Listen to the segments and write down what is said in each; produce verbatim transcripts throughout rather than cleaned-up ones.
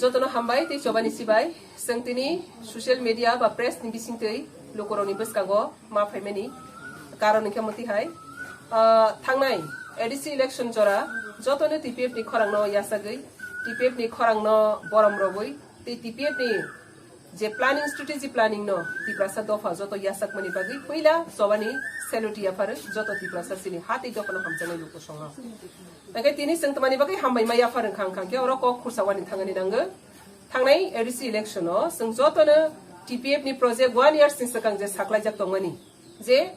Jotono hambai tei chobani sibai. Chwng tini social media ba press ni bisingtwi lukurokni bwskango ma phaimani karon hwnkhe mwtwi hai, ah, thangnai A D C election jora jotono T P F ni khorangno yasagwi, T P F ni khorangno borom rogwi tei T P F ni je planning, strategy planning no Tiprasa dopha joto yasakmani bagwi puila chobani salute yapharo joto Tiprasa chini ha tei dophano hamjaknai lukusongo. Hwnkhe tini chwng tongmani bagwi hambai ma yaphar wngkha, wngkha khe oro kok khursa wani thangani nango. Thangnai A D C election o chwng jotono T P F ni project one years ni swkang je saklaijak tongmani, je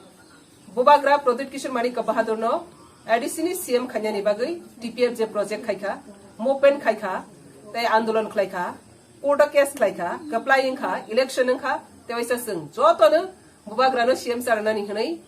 Bubagra Pradyut Kishore Manik Bahadur no A D C ni C M khainani bagwi T P F je project khaikha, movement khaikha, tei andolon khlaikha, court o case khlaikha, kwplai wngkha, election wngkha, tei waisa chwng jotono Bubagra no C M charwnani hwnwi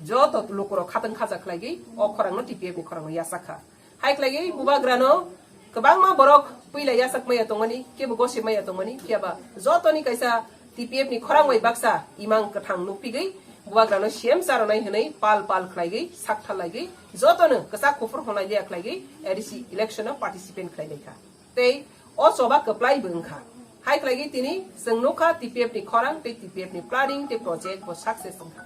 joto lukurok khatang khaja khlaigwi o khorangno T P F ni khorangno yachak kha. Hai khlaigwi Bubagrano kwbangma borok puila yachak maya tongmani, kebo gosip maya tongmani, phiyaba jotoni kaisa T P F ni khorang bai baksa imang kwthang nukphigwi Bubagrano C M charonai hwnwi pal pal khlaigwi sakthal laigwi jotono kwchak kuphur honai liya khlaigwi A D C election o participant khlai laikha. Tei o choba kwplai bo wngkha. Hai khlaigwi tini chwng nukha T P F ni khorang tei T P F ni planning tei project bo success wngkha.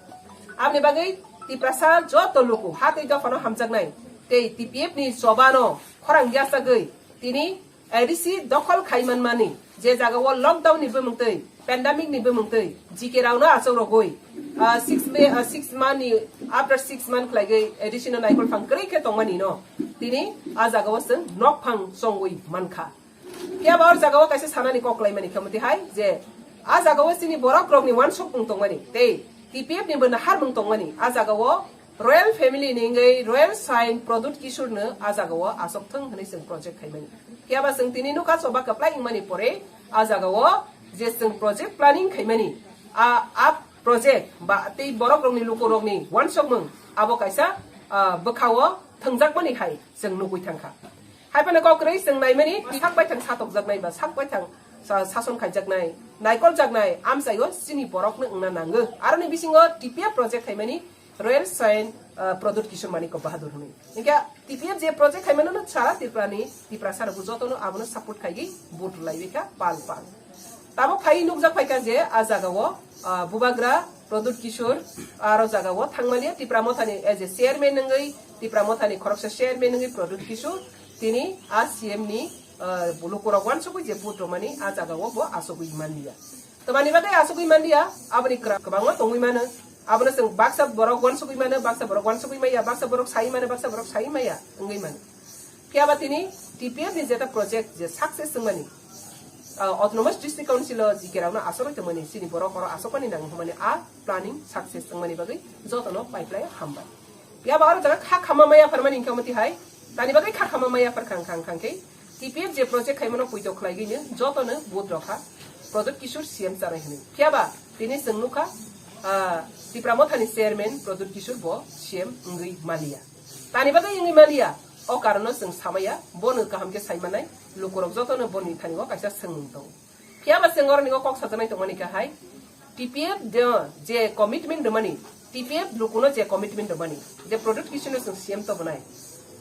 Aboni bagwi Tiprasa joto luku ha tei dophano hamjaknai tei T P F ni choba no khorang yachagwi tini A D C dokhol khai manmani je jaga o lockdown ni bumung twi, pandemic ni bumung twi, G K rao no achuk rogwi, ah, six May, ah, six month ni, after six month khlaigwi A D C no naikol phang kwrwi khe tongmani no tini a jaga o chwng nok phang chongwi mankha. Phiya ba o jaga o kaisa sanani kok khlaimani khe mwtwi hai je a jaga o chini borok rokni wansuk wng tongmani tei T P F ni bo naharmung tongmani a jaga o royal family ni wngwi royal sign Pradyut Kishore no a jaga o achok thwng hwnwi chwng project khaimani. Phiya ba chwng tini nukha choba kwplai wngmani pore a jaga o je chwng project planning khaimani a, a project ba tei borok rokni luku rokni wansukmung abo kaisa, ah, bwkha o thwngjakmani hai chwng nugwi thangkha. Hai phano kok kwrwi chwng naimani sak baithang satokjaknai ba sak baithang sa-, sason khaijaknai, naikoljaknai amchaio chini borokno wngna nango. Aroni bisingo T P F project khaimani Royal Saint, ah, Pradyut Kishore Manik Bahadur hwnwi. Hinkhe T P F je project khaimano no sara Tripura ni, Tiprasa rokbo jotono abono support khaigwi vote rwlaiwi kha pal pal. Tabuk phai nukjak phaikha je a jaga o, ah, Bubagra Pradyut Kishore aro jaga o thangmani Tipra Mothani as a chairman wngwi Tipra Mothani khoroksa chairman wngwi Pradyut Kishore tini a C M ni, ah, lukurok wansugwi je vote rwmani a jaga o bo asugwi manliya. Tamani bagwi asugwi manliya, aboni kwra-, kwbangma tongwi mano. Abono chwng baksa borok wansugwi mano, baksa borok wansugwi maya, baksa borok sai mano, baksa borok sai maya wngwi mano. Phiya ba tini T P F ni jeta project je success wngmani, ah, Autonomous District Council o G K rokno asogwi tongmani, chini borok oro asokmani nango hwnmani a planning success wngmani bagwi jotono paiplai hambai. Phiya ba oro jaga kha khama maya pharmani hinkhe omo tihai, tani bagwi kha khama maya phar khang khang khang khe T P F je project khaimano puito khlaigwino jotono vote rokha Pradyut Kishore C M chanai hwnwi. Phiya ba tini chwng nukha, ah, Tipra Mothani chairman Pradyut Kishore bo C M wngwi maliya. Tani bagwi wngwi maliya, o karono chwng samaya, bono kaham khe saimanai, lukurok jotono boni thani o kaisa swngmung tongo. Phiya ba chwng oroni o kok sajaknai tongmani khe hai, T P F de je commitment rwmani, T P F lukuno je commitment rwmani, je Pradyut Kishoreno chwng C M tobonai.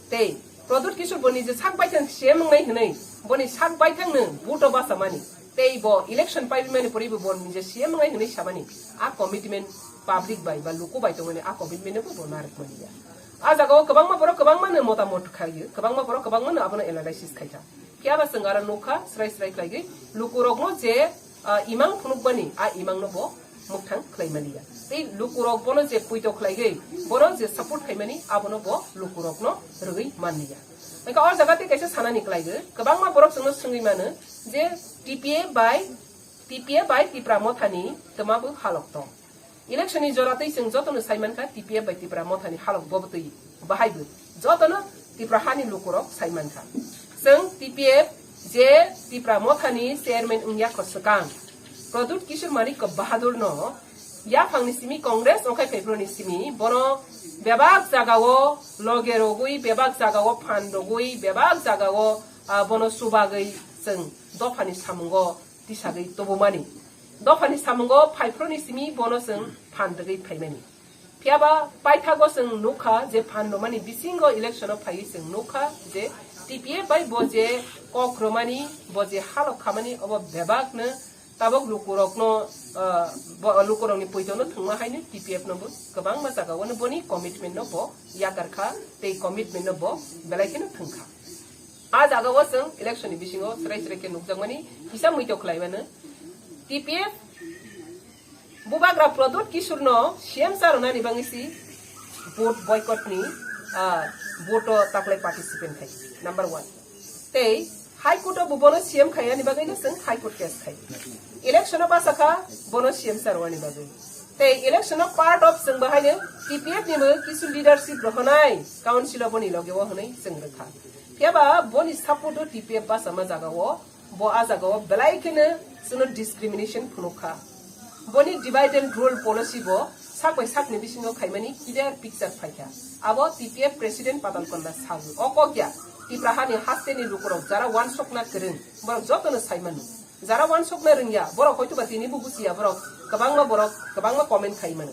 Tei Pradyut Kishore boni je sak baithang C M wngnai hwnwi, boni sak baithangno vote o bachamani. Tei bo election paibimani poribo bo nije C M wngnai hwnwi samani. A commitment public bai ba luku bai tongmani a commitment no bo narwkmani ya. A jaga o kwbangma borok kwbangma no motamot khaio, kwbangma borok kwbangma no abono analysis khaikha. Phiya ba chwng aro nukha, srai srai khlaigwi lukurokno je, ah, imang phunukmani, a imangno bo mwkthang khlaimani ya. Tei lukurok bono je puito khlaigwi, bono je support khaimani, abono bo lukurokno rwgwi manliya. Hwnkhe o jaga tei kaisa sanani khlaigwi, kwbangma borok chwngno swngwi mano je T P F bai, T P F bai Tipra Mothani twma bo halok tong. Election ni jora tei chwng jotono sai mankha T P F bai Tipra Mothani halok bo bwtwi bahai bo jotono Tipra hani lukurok sai mankha. Chwng T P F je Tipra Mothani chairman wngya kho swkang Pradyut Kishore Manik Bahadur no yaphang ni simi Congress ongkhai phaiphru ni simi bono bebak jaga o loge rogwi, bebak jaga o phan rogwi, bebak jaga o, ah, bono chubagwi chwng dophani samungo tisagwi tubumani. Dophani samungo phaiphroni simi bono chwng phan rwgwi phaimani. Phiya ba paithago chwng nukha je phan rwmani bisingo election o phaiwi chwng nukha je T P F bai bo je kok romani, bo je halok khamani, obo bebak no tabok lukurokno, ah, bo-, lukurokni poito no thwngma haino T P F no bo kwbangma jaga o no boni commitment no bo yakarkha, tei commitment no bo belai kheno thwngkha. A jaga o chwng election ni bisingo chwrai chwrai khe nukjakmani kisa muito khlai mano. T P F Bubagra Pradyut Kishore no C M sa rwnani bagwi si vote boycott ni, ah, vote o taklai participant khai. Number one. Tei High Court o bo bono C M khaiyani bagwi no chwng High Court case khai. Election o basa kha bono C M sa rwnani bagwi. Tei election o part of chwng bahai no T P F ni bo kisu leadership rohonai council o boni loge o hwnwi chwng rwkha. Phiya ba boni support o T P F basa ma jaga o Bo a jaga o belai kheno chwngno discrimination phunukha. Boni divide and rule policy bo sak bai sakni bisingo khaimani clear picture phaikha. Abo T P F president Patal Kanda sagwi. O kok ya, Tipra hani hasteni lukurok jara wansokna kwrwng, borok jotono saimano. Jara wansokna rwngya, borok hoituba tini bo buchiya, borok kwbangma, borok kwbangma comment khaimano.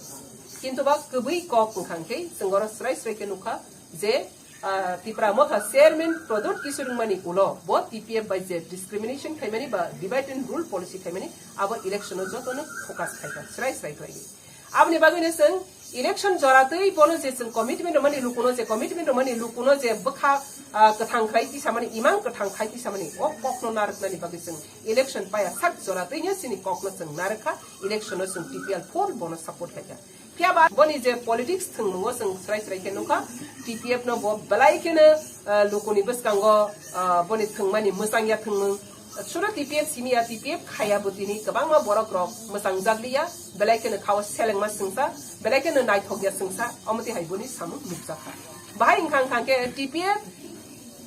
Kintu ba kwbwi kok wngkha hwnkhe chwng oro srai srai khe nukha je, ah, Tipra Motha chairman Pradyut Kishore wngmani ulo bo T P F bai je discrimination khaimani ba divide and rule policy khaimani, abo election o jotono focus khaikha, srai srai khlaiwi. Aboni bagwino chwng election joratwi bono je chwng commitment rwmani lukuno, je commitment rwmani lukuno je bwkha, ah, kwthang khlai tisamani, imang kwthang khai tisamani, o kokno narwknani bagwi chwng election paya sak joratwino chini kokno chwng narwkha, election o chwng T P L full bono support khaikha. Phiya ba boni je politics thwngmungo chwng srai srai khe nukha, T P F no bo belai kheno, ah, lukuni bwskango, ah, boni thwngmani mwchangya thwngmung. Sudo T P F simi ya, T P F khaya bo tini kwbangma borok rok mwchangjakliya, belai kheno khao selengma swngsa, belai kheno naithokya swngsa, omo twi hai boni samung nukjakha. Bahai wngkha wngkha khe T P F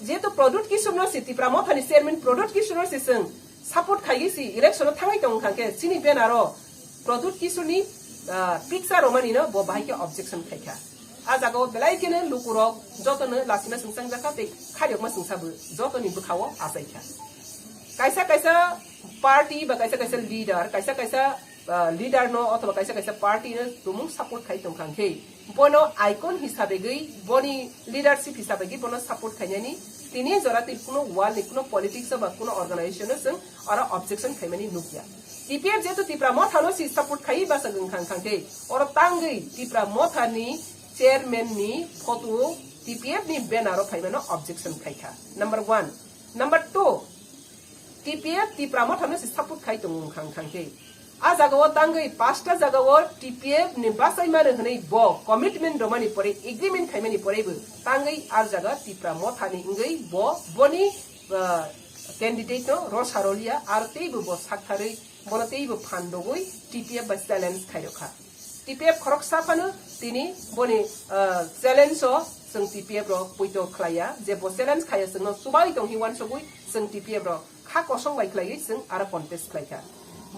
jehetu Pradyut Kishore no se, Tipra Mothani chairman Pradyut Kishore no se chwng support khaiwi si election o thangwi tong wngkha khe chini banner o Pradyut Kishore ni, ah, picture romani no bo bahai khe objection khaikha. A jaga o belai kheno lukurok jotono lasima swngchang jakha tei khairokma swngsa bo jotoni bwkha o achaikha. Kaisa kaisa party ba kaisa kaisa leader, kaisa kaisa, ah, leader no othoba kaisa kaisa party no tumung support khai tong kha khe, bono icon hisabegwi, boni leadership hisabegwi bono support khainani tini jora tei kuno world ni kuno politics o ba kuno organization o chwng oro objection khaimani nukya. T P F jehetu Tipra Motha no si support khai basa wngkha wngkha khe, oro tangwi Tipra Motha ni chairman ni photo o T P F ni banner o phaimano objection khaikha. Number one. Number two. T P F Tipra Motha no se support khai tongo wngkha wngkha khe. A jaga o tangwi pasta jaga o T P F ni bachai mano hwnwi bo commitment romani pore, agreement khaimani pore bo tangwi a jaga Tipra Motha ni wngwi bo boni, ah, candidate no rosa roliya, aro teibo bo saktharwi bono teibo phan rogwi T P F bai challenge khairokha. T P F khoroksa phano tini boni, ah, challenge o chwng T P F rok poito khlaiya, je bo challenge khaiya chwngno chubai tong hi uansugwi chwng T P F rok kha kosong bai khlaiwi chwng aro contest khlaikha.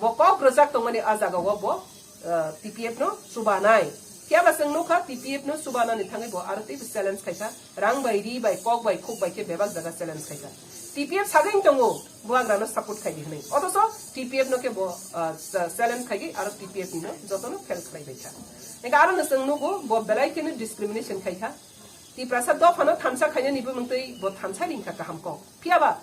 Bo kok rwjak tongmani a jaga o bo, ah, T P F no chubanai. Phiya ba chwng nukha T P F no chubanani thangwi bo aro teibo challenge khaikha. Rang bai, ri bai, kok bai, khuk bai khe bebak jaga challenge khaikha. T P F sagwi wng tongo, bubagrano support khaidi hwnwi. Othocho T P F no khe bo, ah, cha-, challenge khaigwi aro T P F ni no jotono fail khlai baikha. Engkha aro no chwng nugo, bo belai kheno discrimination khaikha. Tiprasa dophano thansa khainani bumung twi bo thansa ni wngkha kaham kok. Phiya ba,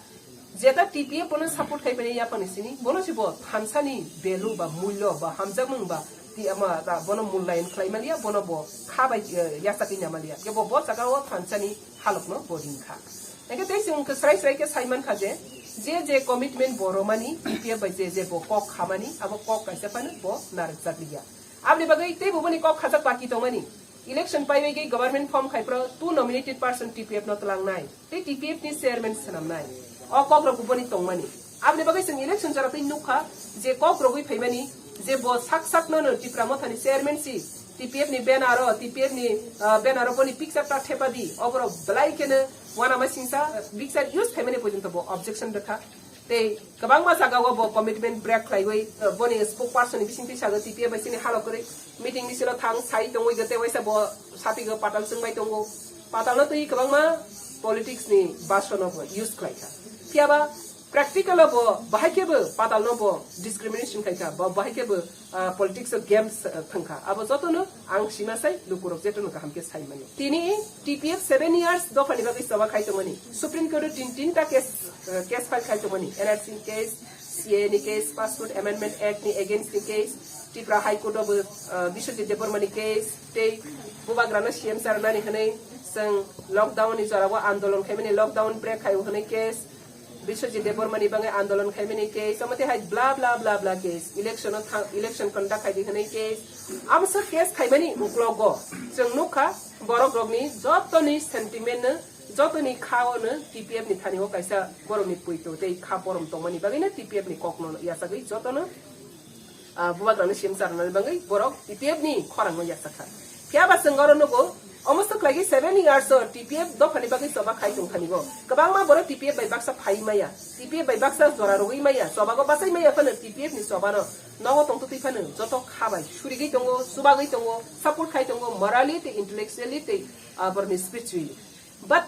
jeta T P F bono support khai mani yaphangni sini, bono se bo thansani value ba mulyo ba hamjakmung ba ti ama ta bono mullayan khlai maliya, bono bo kha bai, eh, yachakwi na maliya. Kebo bo jaga o thansani halokno bo ringkha. Engkhe tei chwng khe srai srai khe sai mankha je, je je commitment bo romani, T P F bai je je bo kok khamani, abo kok kaisa phano bo narwkjakliya. Aboni bagwi teibo boni kok khajak baki tongmani. Election paiwi government form khai phro two nominated person T P F no tlangnai. Tei T P F ni chairman swnamnai. O kok rok boni tongmani. Aboni bagwi chwng election jora twi nukha je kok rogwi phaimani je bo sak sak no no Tipra Mothani chairman si T P F ni banner o, T P F ni, ah, banner o boni picture ta thepadi. Oborok belai kheno uanama singsa picture use khaimani porjonto bo objection rwkha. Tei kwbangma jaga o bo commitment break khlaiwi, eh, boni spokesperson ni bisingtwi sago T P F bai chini halo kwrwi meeting ni silo thang sai tongwi gete waisa bo sapigo patal chwngbai tongo. Patal no twi kwbangma politics ni basono bo use khlaikha. Phiya ba Practical o bo bahai khe bo patal no bo discrimination khai kha, bo bahai khe bo, ah, politics o games, ah, thang kha. Abo joto no ang sima sai lukurok jeto no kaham khe sai mani. Tini T P F seven years dopha ni bagwi choba khai tongmani. Supreme Court o tin, tinta case, ah, case file khai tongmani. N R C case, C A A ni case, Passport Amendment Act ni against ni case, Tripura High Court o bo, ah, Biswajit Debbarma ni case, tei bubagra no C M sa rwnani hwnwi chwng lockdown ni jora o andolon khai mani, lockdown break khai o hwnwi case, Biswajit Debbarma ni bagwi andolon khaimani case, omo tei hai bla bla bla bla case, election o thang, election conduct khai di hwnwi case, amo sa case khaimani uklogo chwng nukha borok rokni jotoni sentiment no, jotoni kha o no T P F ni thani o kaisa borokni puito tei kha borom tongmani bagwi no T P F ni kok no yachagwi jotono ah, bubagrano C M sa rwnani bagwi borok T P F ni khorang no yachak kha. Phiya ba chwng oro nugo, omo swk khlaigwi seven years o T P F dophani bagwi choba khai tong thani go. Kwbangma borok T P F bai baksa phai maya, T P F bai baksa jora rwgwi maya, chobago bachai maya phano T P F ni choba no nogo tong twi phano joto kha bai surigwi tongo, chubagwi tongo, support khai tongo, morally tei intellectually tei, ah, borokni spiritually. But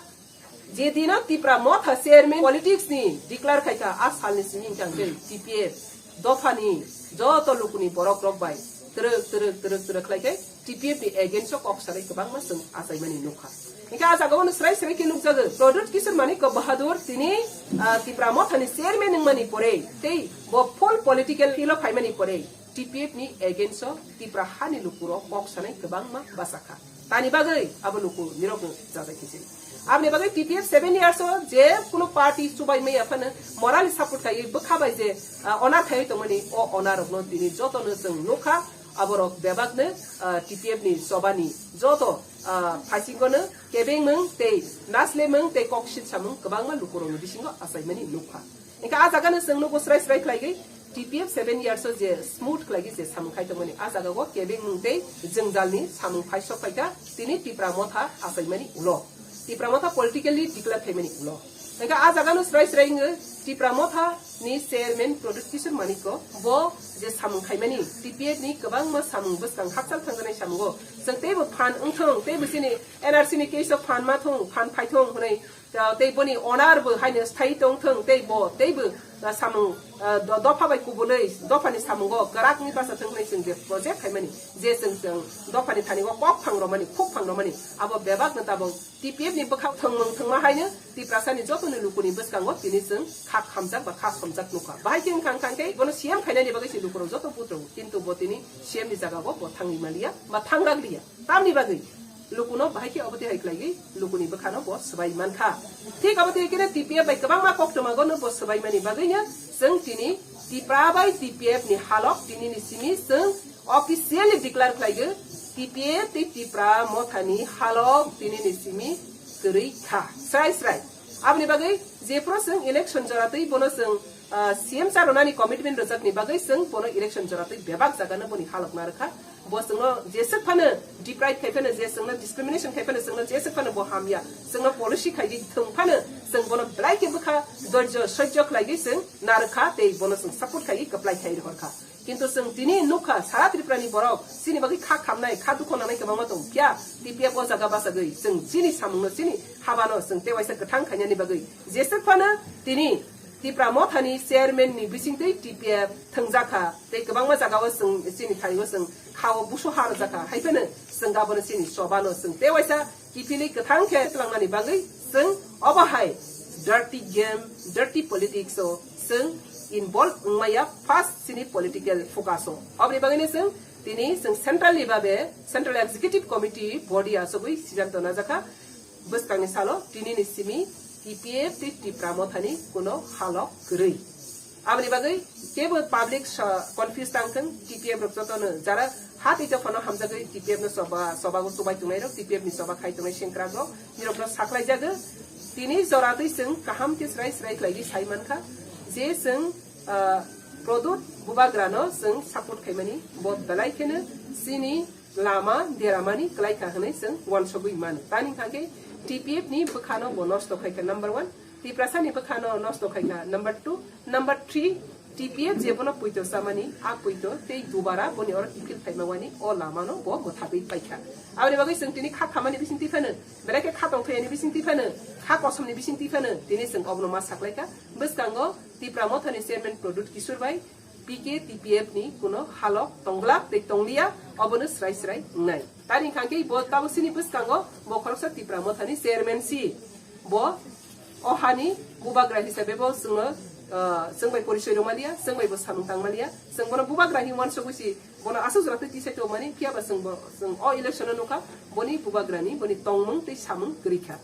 je dino Tipra Motha chairman politics ni declare khai kha, a salni simi hwnkhe ang tei T P F dophani joto lukuni borok rok bai twrwk twrwk twrwk twrwk khlai khe T P F ni against o kok sanai kwbangma chwng achaimani nukha. Hwnkhe a jaga o no srai srai khe nukjago Pradyut Kishore Manikya Bahadur tini, ah, Tipra Motha ni chairman wngmani pore tei bo full political field o phaimani pore T P F ni against o Tipra hani lukurok kok sanai kwbangma bachakha. Tani bagwi abo luku nirokno jajai khe se. Aboni bagwi T P F seven years o je kuno party chubai maya phano morally support khai bwkha bai je, ah, onar khai tongmani o onar rokno tini jotono chwng nukha aborok bebakno, ah, T P F ni chobani joto, ah, phaisingono kebengmung tei naslemung tei kok sitsamung kwbangma lukurokni bisingo achaimani nukha. Hingkhe a jaga no chwng nugo srai srai khlaigwi T P F seven years o je smooth khlaigwi je samung khai tongmani a jaga o kebengmung tei jwngjalni samung phai sok phaikha tini Tipra Motha achaimani ulo. Tipra Motha politically declare khaimani ulo. Hingkhe a jaga no srai srai wngwi Tipra Motha ni chairman Pradyut Kishore Manikya bo je samung khaimani T P F ni kwbangma samung bwskang hakchal thangjaknai samungo chwng teibo phan wngthong teibo chini N R C ni case o phan ma thung phan phai thung hwnwi Ta-, tei boni onar bo haino sthai tong thung, tei bo, tei bo, ah, samung, ah, do-, dopha bai kubulwi, dophani samungo kwrakni basa thung hwnwi chwng je project khaimani, je chwng, chwng dophani thani o kok phang romani, khuk phang romani, abo bebak no tabok T P F ni bwkha thwngmung thwngma haino Tiprasa ni joto ni lukuni bwskango tini chwng kha khamjak ba kha somjak nukha. Bahai khe wngkha wngkha khe bono C M khainani bagwi se lukurok joto butrung, kintu bo tini C M ni jaga o bo thangwi maliya ba thangrak liya. Tamni bagwi lukuno bahai khe obo twi hai khlaiwi lukuni bwkhano bo swbai mankha. Thik obo twi khe T P F bai kwbangma koktwmago no bo swbaimani bagwino chwng tini Tipra bai T P F ni halok tinini simi chwng officially declare khlaigo T P F tei Tipra Mothani halok tinini simi kwrwi kha. Srai srai. Aboni bagwi jephuru chwng election jora twi bono chwng ah, C M sa rwnani commitment rwjakni bagwi chwng bono election jora twi bebak jagano boni halok narwkha. Bo chwngno jeswk phano deprive khai phano, je chwngno discrimination khai phano, chwngno jeswk phano bo hamya, chwngno policy khai di thwng phano, chwng bono belai khe bwkha dorjo sojjo khlaiwi chwng narwkha tei bono chwng support khaiwi kwplai khai rohorkha. Kintu chwng tini nukha, sara Tripura ni borok chini bagwi kha khamnai, kha dukho nangnai kwbangma tong phiya, T P F o jaga bachagwi chwng chini samungno, chini habano chwng tewaisa kwthang khainani bagwi jeswk phano tini Tipra Mothani chairman ni bisingtwi T P F thwngjakha tei kwbangma jagao chwng chini thani o chwng khao busu ha rwjakha, hai phano chwng abono chini chobano chwng tewaisa kiphilwi kwthang khe twlangnani bagwi chwng obo hai dirty game, dirty politics o chwng involve wngmaya first chini political focus o. Oboni bagwino chwng tini chwng central ni babe Central Executive Committee body achugwi siddhanto najakha. Bwskangni salo tinini simi T P F tei Tipra Mothani kuno halok kwrwi. Aboni bagwi kebo public sa-, confuse tang thung, T P F rok jotono jara ha tei dophano hamjagwi T P F no choba, chobago chubai tongnai rok, T P F ni choba khai tongnai sengkrak rok, nirokno saklai jago. Tini jora twi chwng kaham khe srai srai khlaiwi sai mankha je chwng, ah, Pradyut Bubagrano chwng support khaimani bo belai kheno chini lama deramani kwlai kha hwnwi chwng uansugwi mano. Tani hwnkha khe T P F ni bwkhano bo nosto khai kha number one, Tiprasa ni bwkhano nosto khai kha number two, number three, T P F je bono puito chamani, a puito tei dubara boni oro kiphil phaima wani o lamano bo mwthagwi pai kha. Aboni bagwi chwng tini kha khamani bising twi phano, belai khe kha tongthai ani bising twi phano, kha kosom ni bising twi phano, tini chwng obono ma saklai kha. Bwskango Tipra Mothani chairman Pradyut Kishore bai P K T P F ni kuno halok tonglak tei tongliya, obono srai srai wngnai. Tari hwnkha khe bo tabuk chini bwskango bo khoroksa Tipra Mothani chairman si. Bo o hani bubagra hisabe bo chwngno, ah, chwng bai porisoi rwmaliya, chwng bai bo samung tangmaliya. Chwng bono bubagra hinwi uansugwi si bono aswk jora twi tisai tongmani, phiya ba chwng bo, chwng o election o nukha, boni bubagrani, boni tongmung tei samung kwrwi kha.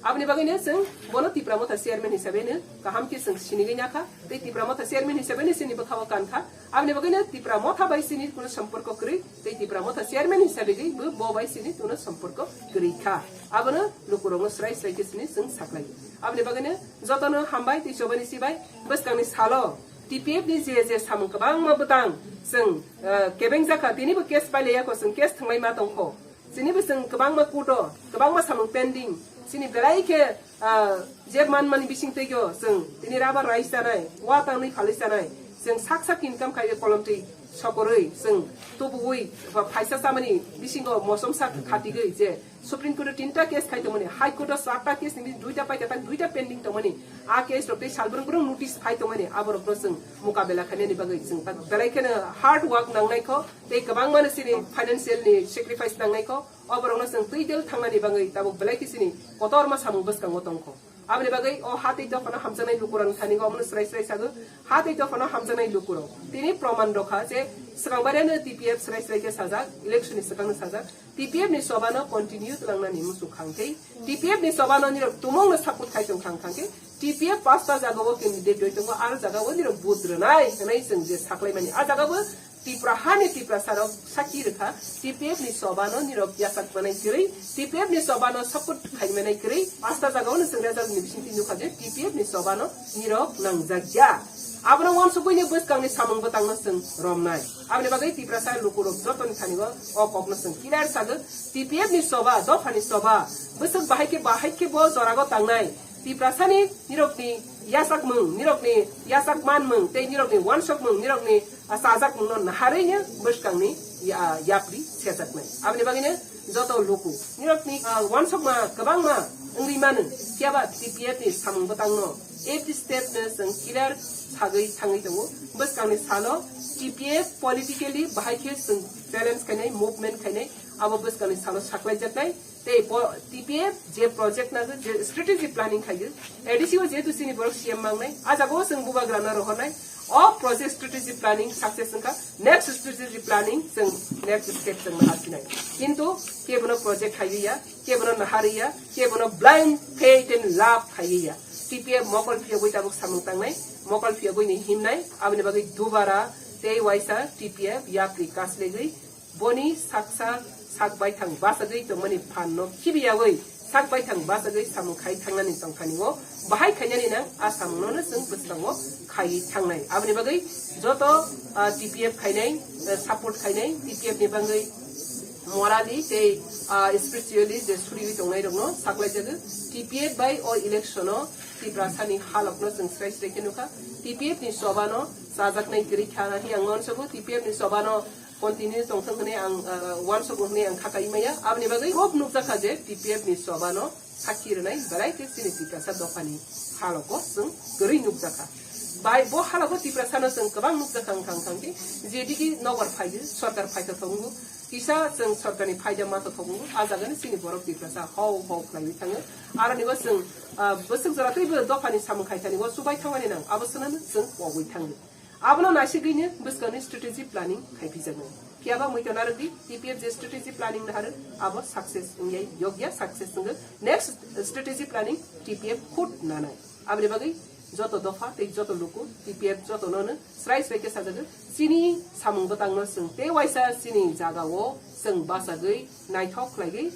Aboni bagwino chwng bono Tipra Motha chairman hisabe no kaham khe chwng sinigwi nakha, tei Tipra Motha chairman hisabe no chini bwkha o kankha. Aboni bagwino Tipra Motha bai chini kuno somporko kwrwi, tei Tipra Motha chairman hisabe gwi bo, bo bai chini kuno somporko kwrwi kha. Abono lukurokno srai srai khe chini chwng saklai. Aboni bagwino jotono hambai tei chobani sibai bwskangni salo T P F ni je je samung kwbangma bwtang chwng, eh, kebeng jakha, tinibo case pailaiya kho, chwng case thwnglaima tongkho. Chini bo chwng kwbangma kuto, kwbangma samung pending. Chini belai khe, ah, je manmani bising twigo chwng tini rubber rice chanai, wa tangwi phalwi chanai. Chwng sak sak income khai kolom twi sokorwi chwng tubuwi ba phaisa chamani bisingo mosom sak khatigwi je Supreme Court o tinta case khai tongmani, High Court o charta case ni duita paikha tak duita pending tongmani. A case rok tei salbrung brung notice phai tongmani, aborokno chwng mukabela khainani bagwi chwng ta belai kheno hard work nangnai kho. Tei kwbangmano chini financial ni sacrifice nangnai kho, oborokno chwng twi del thangnani bagwi tabuk belai khe chini kotorma samung bwskango tongkho. Aboni bagwi o ha tei dophano hamjaknai lukurokni thani omono srai srai sago, ha tei dophano hamjaknai lukurok. Tini proman rokha je swkang bareno T P F srai srai khe sajak, election ni swkangno sajak, T P F ni sobano continue tlangnani muchuk khangkhe, T P F ni sobano nirok tumungno support khai tong khang khangkhe, T P F pasta jagao candidate rwi tongo, aro jagao nirok vote rwnai hwnwi chwng je saklaimani. A jagao Tripura hani Tiprasa rok sakhi rwkha, T P F ni sobano nirok yachak manai kwrwi, T P F ni sobano support khai manai kwrwi, pasta jagao no chwng result ni bisingtwi nukha je T P F ni sobano nirok nangjak ya. Abono uansukgwi ni bwskang ni samung bwtang no chwng romnai. Aboni bagwi Tiprasa lukurok jotoni thani o, o kok no chwng clear sago, T P F ni soba, dopha ni soba, bwswk bahai khe bahai khe bo jorago tangnai. Tiprasani nirokni yachakmung, nirokni yachak manmung, tei nirokni uansukmung, nirokni, ah, chajakmungno naharwi no bwskangni ya-, yapri sejaknai. Aboni bagwino joto luku nirokni, ah, uansukma kwbangma wngwi mano, phiyaba T P F ni samung bwtangno every step no chwng clear sagwi thangwi tongo. Bwskangni salo T P F politically bahai khe chwng challenge khainai, movement khainai, abo bwskangni salo saklaijaknai. Tei po-, T P F je project na je strategy planning khayo, A D C o jehetu chini borok C M mangnai, a jagao chwng bubagrano rohornai, o project strategy planning success wngkha, next strategy planning chwng next step chwng naharsinai. Kintu kebono project khaiwi ya, kebono naharwi ya, kebono blind faith and love khaiwi ya. T P F mokol phiyogwi tabuk samung tangnai, mokol phiyogwi ni himnai, aboni bagwi dubara tei waisa T P F yapri kaslegwi boni saksa sak baithang bachagwi tongmani phan no khibiyawi sak baithang bachagwi samung khai thangnani tongthani o bahai khainani nang a samung no chwng bwskango khaiwi thangnai. Aboni bagwi joto, ah, T P F khainai, eh, support khainai, T P F ni bagwi morally tei, ah, spiritually je suriwi tongnai rokno saklaijago. T P F bai o election o Tiprasani halokno chwng srai srai khe nukha. T P F ni sobano chajaknai kwrwi kha hwnwi ang uansukgo. T P F ni sobano continue tongthok hwnwi ang, ah, uansukgo hwnwi ang kha kai maya. Aboni bagwi kok nukjakha je T P F ni sobano sakhi rwnai belai khe chini Tiprasa dophani halogo chwng kwrwi nukjakha. Bai bo halogo Tiprasano chwng kwbang nukjakha wngkha wngkha khe jedigi nobar phaiyo, sorkar phaithothok wngo, kisa chwng sorkarni phaida mathothok wngo, a jagani chini borok Tiprasa hau hau khlaiwi thango. Aronibo chwng, ah, bwswk jora teibo dophani samung khaithanibo chubai thangmani nang, abo swnano chwng pogwi thango. Abono naisigwino bwskangni strategy planning khaipijaknai. Phiyaba muitu narwkdi, T P F je strategy planning naharw, abo success wngyai yokya, success wngwi next strategy planning T P F khud nanai. Aboni bagwi joto dopha tei joto luku T P F jotono no srai srai khe sajagwi chini samung bwtangno chwng tei waisa chini jagao chwng bachagwi naithok khlaigwi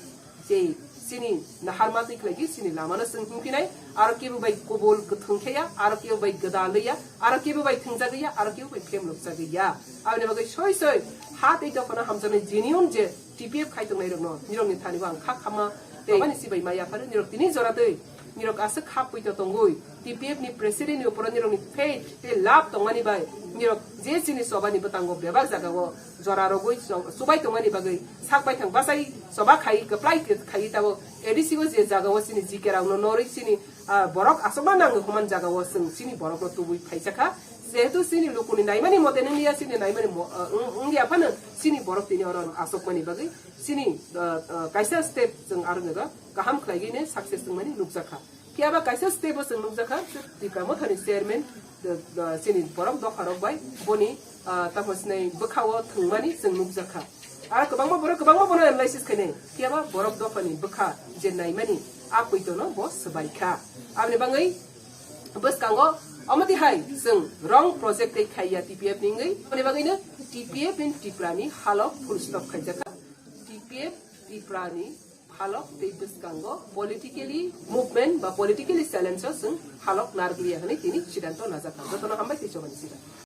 tei chini naharma twi khlaigwi chini lamano chwng himkhinai, aro kebo bai kubul kwthwng khe ya, aro kebo bai gwdalwi ya, aro kebo bai thwngjagwi ya, aro kebo bai phemlokjagwi ya. Aboni bagwi soi soi ha tei dophano hamjaknai genuine je T P F khai tongnai rokno nirokni thani bo ang kha khama tei aboni sibai ma yapharo nirok tini jora twi nirok aswk khap puito tongwi T P F ni president ni uporo nirokni faith tei love tongmani bai Nirok je chini sobani bwtango bebak jagao jora rogwi so-, subai tongmani bagwi sak baithang bachai soba khai kwplai khe khai tabo A D C o je jagao chini G K rokno norwi chini, ah, borok asokma nangwi human jagao chwng chini borokno tubui phaijakha. Jehetu chini lukuni naimani mote nungya chini naimani mo-, ah, wng-, wngya phano chini borok tini oro asokmani bagwi chini, ah, ah, kaisa step chwng aro nega kaham khlaigwino success wngmani nukjakha. Phiya ba kaisa step o chwng nukjakha, Tipra Mothani chairman, uh, uh, chini borok dopha rok bai boni, uh, tamo sinai bwkha o thwngmani chwng nukjakha. Aro kwbangma borok kwbangma bono analysis khainai, phiya ba borok dophani bwkha je naimani a poito no bo swbai kha. Aboni bagwi bwskango omo tihai chwng wrong project tei khaiya T P F ni wngwi, aboni bagwino T P F in Tipra ni halok full stop khaijakha. T P F Tipra ni halok tei bwskango politically movement ba politically challenge o chwng halok narwkliya hwnwi tini sidanto najakha. Jotono hambai tei chobani sida.